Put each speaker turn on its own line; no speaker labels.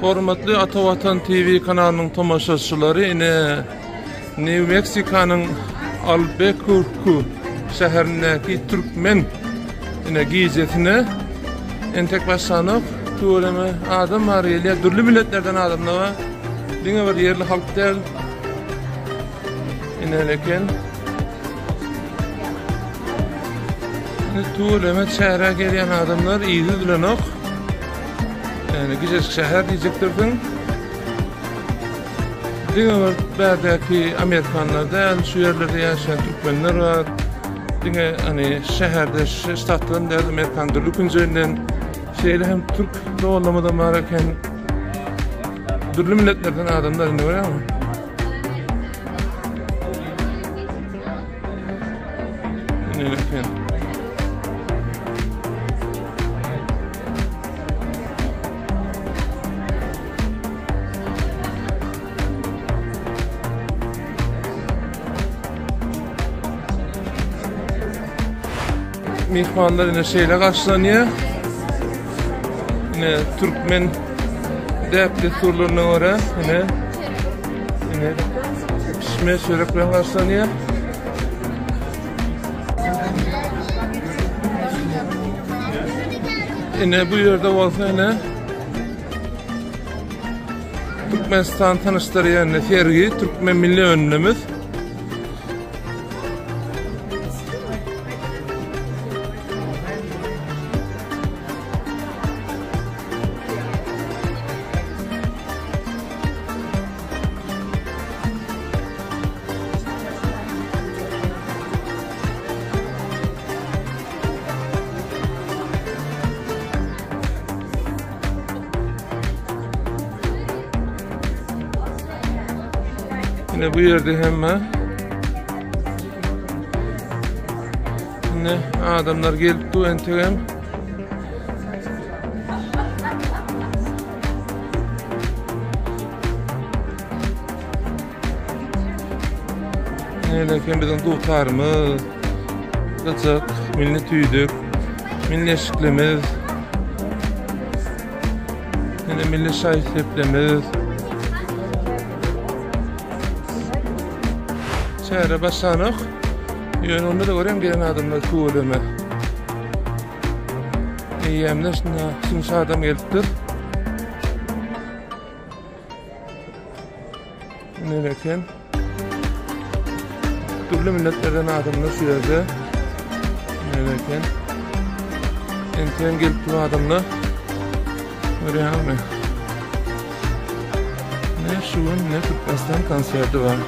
Hormatly Ata Watan TV kanalynyň tomaşaçylary, ine New Meksikanyň Albuquerque şäherindäki türkmen ine gijesine entek başlanok. Tüweleme adam bar gelýär. Dürli milletlerden adamlar bar. Diňe bir ýerli halk däl. Ine eken. Ine tüweleme çärä gelýän adamlar yzy üzülenok. Ýani gijejik şäher diýjekdirsiň. Diňe bir bärdäki amerikanlar däl, şu ýerlerde ýaşaýan türkmenler bar. Diňe hani şäherde, ştatdan däl, Amerikan dürli künjeginden şeýle hem türk doganlarymyz bar eken. Dürli milletlerden adamlar indi görýäňmi? Ine eken. Myhmanlar ine şeýle garşylanýar. Ine türkmen däp-dessurlaryna görä ine ine pişme çörek bilen garşylanýar. Ine bu ýerde bolsa ine Türkmenistan tanyşdyrýan sergi Türkmen milli önümimiz. Ine bu ýerde hemme Ine adamlar gelip dur entegem. Nälekin biziň dutarymyz, gyjak, milli tüýdük, milli eşiklimiz, ýene milli şaý-seplimiz. Çäre başlanok. Ýöne onda-da görýän gelen adamlar tüweleme. Eýýämden şunda şunça adam gelipdir. Nere eken? Dürli milletlerden adamlar şu ýerde. Nere eken? Enten gelip duran adamlar. Görýäňmi? Ne şu gün ne Türkmenistan konserti bar.